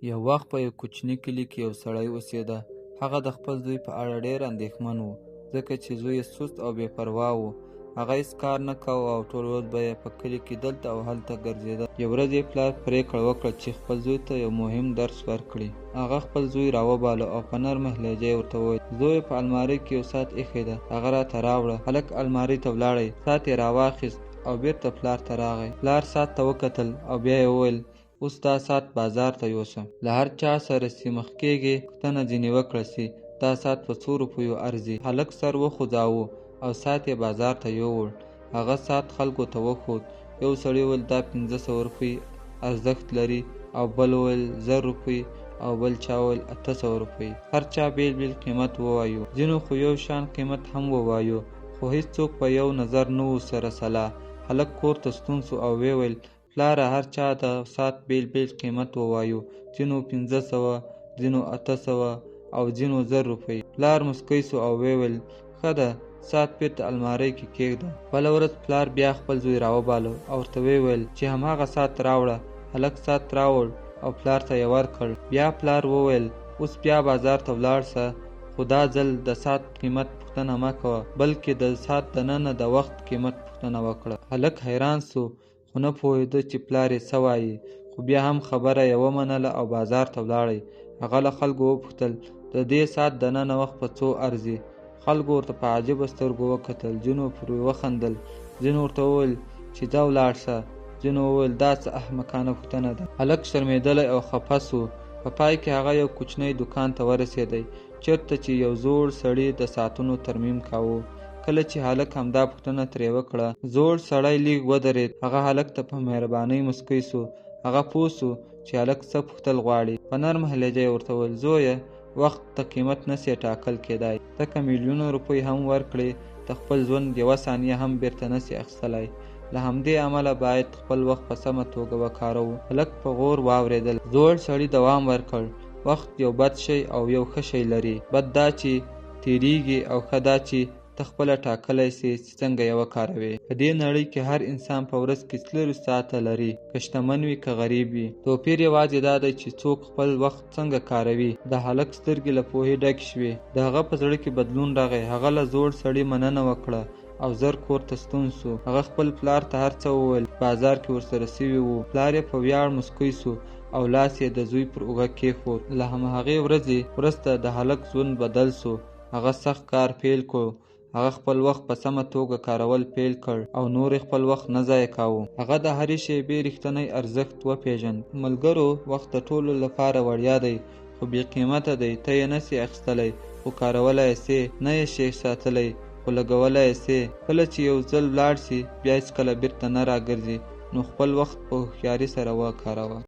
یو وخت په یو کوچني کلي کې یو سړی اوسېده. هغه د خپل زوی په اړه ډېر اندېښمن و، ځکه چې زوی یې سست او بې پروا و. هغه هېڅ کار نه کاوه او ټوله ورځ به یې په کلي کې دلته او هلته ګرځېده. یوه ورځ یې پلار پرېکړه وکړه چې خپل زوی ته یو مهم درس ورکړي. هغه خپل زوی راوباله او په نرمه لهجه یې ورته وویل: زویه، په المارۍ کې یو ساعت ایښی ده، هغه راته راوړه. هلک المارۍ ته ولاړی، ساعت یې راواخیست او بېرته پلار ته راغی. پلار ساعت ته وکتل او بیا یې وویل: اوس دا ساعت بازار ته یوسه. له هر چا سره چي مخ کېږې پوښتنه ځیني وکړه چي دا ساعت په څو روپیو ارزي. هلک سر وخوځاوه او ساعت یې بازار ته یووړ. هغه ساعت خلکو ته وښود. یو سړي وویل دا 500 روپۍ ارزښت لري او بل وویل 1000 روپۍ او بل چا وویل 800 روپۍ. هر چا بېل بېل قیمت ووایو. ځینو خو یو شان قیمت هم ووایو. خو هیڅوک په یو نظر نه وو سره سلا. هلک کور ته ستون سو او ویې ویل: پلاره، هر چا د ساعت بېل بېل قیمت ووایو، ځینو 500، ځینو 800 او ځینو 1000 روپۍ. پلار موسکی سو او ویې ویل: ښه ده، ساعت بیرته المارۍ کې کېږده. بله ورځ پلار بیا خپل زوی راوباله او ورته ویې ویل چې هماغه ساعت راوړه. هلک ساعت راوړ او پلار ته یې ورکړ. بیا پلار وویل: اوس بیا بازار ته ولاړ سه، خو دا ځل د ساعت قیمت پوښتنه مه کوه، بلکې د ساعت دننه د وخت قیمت پوښتنه وکړه. هلک حیران سو، خو نه پوهېده چې پلار یې څه وايي، خو بیا هم خبره یې ومنله او بازار ته ولاړی. هغه له خلکو وپوښتل: د دې ساعت دننه وخت په څو ارزي؟ خلکو ورته په عجیبه سترګو وکتل، ځینو پرې وخندل، ځینو ورته وویل چې ځه ولاړ شه، ځینو وویل دا څه احمقانه پوښتنه ده. هلک شرمېدلی او خفه سو. په پای کې هغه یو کوچنی دوکان ته ورسېدی، چېرته چې یو زوړ سړي د ساعتونو ترمیم کاوه. کله چې هلک همدا پوښتنه ترې وکړه، زوړ سړی لږ ودرېد. هغه هلک ته په مهربانۍ موسکی سو. هغه پوه سو چې هلک څه پوښتل غواړي. په نرمه لهجه یې ورته وویل: زویه، وخت ته قیمت نه سې ټاکل کېدای. ته که میلیونونه روپۍ هم ورکړې، د خپل ژوند یوه ثانیه هم بیرته نه سې اخیستلای. له همدې امله باید خپل وخت په سمه توګه وکاروو. هلک په غور واورېدل. زوړ سړي دوام ورکړ: وخت یو بد شی او یو ښه شی لري. بد دا چې تېرېږي او ښه دا چې ته خپله ټاکلی سې چې څنګه یې وکاروې. په دې نړۍ کې هر انسان په ورځ کې 24 ساعته لري، که شتمن وي که غریب وي. توپیر یوازې دا دی چې څوک خپل وخت څنګه کاروي. د هلک سترګې له پوهې ډکې شوې. د هغه په زړه کې بدلون راغی. هغه له زوړ سړي مننه وکړه او زر کور ته ستون سو. هغه خپل پلار ته هر څه وویل چې بازار کې ورسره سوي وو. پلار یې په ویاړ موسکی سو او لاس یې د زوی پر اوږه کېښود. له هماغې ورځې وروسته د هلک ژوند بدل سو. هغه سخت کار پیل کړ. هغه خپل وخت په سمه توګه کارول پیل کړ او نور یې خپل وخت نه ضایع کاوه. هغه د هرې شېبې رښتینی ارزښت وپېژند. ملګرو، وخت د ټولو لپاره وړیا دی، خو بې قیمته دی. ته یې نه سې اخیستلی، خو کارولای یې سې. نه یې شې ساتلی، خو لګولای یې سې. کله چې یو ځل ولاړ سي، بیا هېڅکله بیرته نه راګرځي. نو خپل وخت په هوښیاري سره وکاروه.